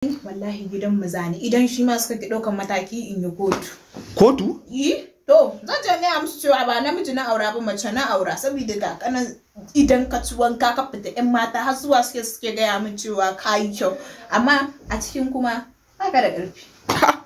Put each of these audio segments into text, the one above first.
Wallahi gidan mu zani idan shi ma suka ki ɗaukan mataki in yi kotu. Kotu? Yi? To, zan je gaya musu cewa ba namiji na aura ba, mace na aura, saboda ga kanan idan ka ci wanka ka fita, yan mata har zuwa suke gaya min cewa ka yi kyau, amma a cikin kuma baka da ƙarfi. Ha!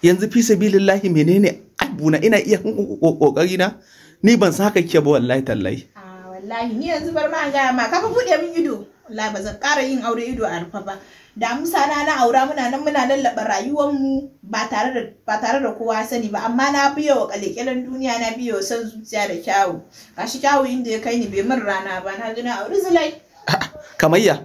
Yanzu fi sabilillahi menene abuna, ina iya kokari na, ni ban san haka kike ba, wallahi tallahi. A wallahi ni yanzu bar ma an gaya ma, ka fa buɗe min ido. Wallahi ba zan ƙara yin aure ido a rufe ba. Da Musa na aura, muna nan muna lallaba rayuwar mu ba tare da kowa sani ba, amma na biyo wa kalekelen duniya, na biyo wa son zuciya da kyawu. Gashi kyawu inda ya kai ni bai min rana ba, na ji na auri Zulai. Kamayya?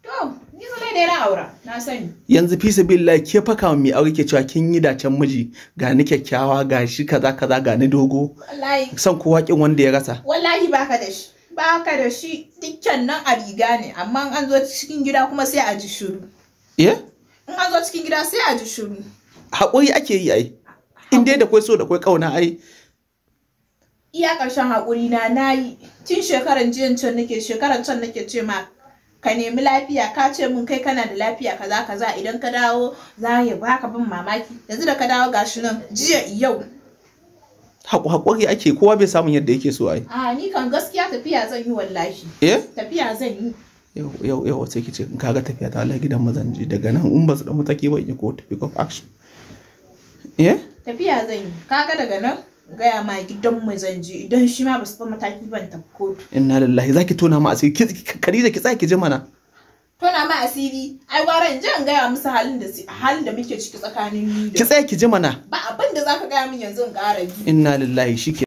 To, ni Zulai ne na aura, na sani. Yanzu fi sabilillahi ke fa kama mai aure ke cewa kin yi dacen miji, ga ni kyakkyawa, ga shi kaza kaza, ga ni dogo. Wallahi. Son kowa kin wanda ya rasa. Wallahi baka da shi. Baka da shi, dukkan nan a riga ne, amma in an zo cikin gida kuma sai a ji shiru. Eh? In an zo cikin gida sai a ji shiru. Haƙuri ake yi ai. In dai da kwai so da kwai kauna ai. Iya ƙarshen haƙuri na nayi tun shekaran jiyan can nake, shekaran can nake ce ma ka nemi lafiya, ka ce mun kai kana da lafiya kaza kaza, idan ka dawo za ya baka bin mamaki. Yanzu da ka dawo gashi nan jiya yau. Haƙuri ake, kowa bai samun yadda yake so ai. A ni kan gaskiya tafiya zan yi wallahi. Eh? Tafiya zan yi. Yau yau yau sai kice in kaga tafiya ta, Allah gidan mazan je, daga nan in ba su da mataki ba in yi kotu, pick up action. Eh? Tafiya zan yi. Kaga daga nan gaya ma gidan mu zan je, idan shi ma ba su mataki ban tafi kotu. Inna lillahi, zaki tona ma asiri. Khadija, ki tsaya ki ji mana. Tona ma asiri, ai gwara in je in gaya musu halin da muke ciki tsakanin ni Ki da tsaya ki ji mana. Ba abin da zaka gaya min yanzu in ƙara ji. Inna lillahi, shike.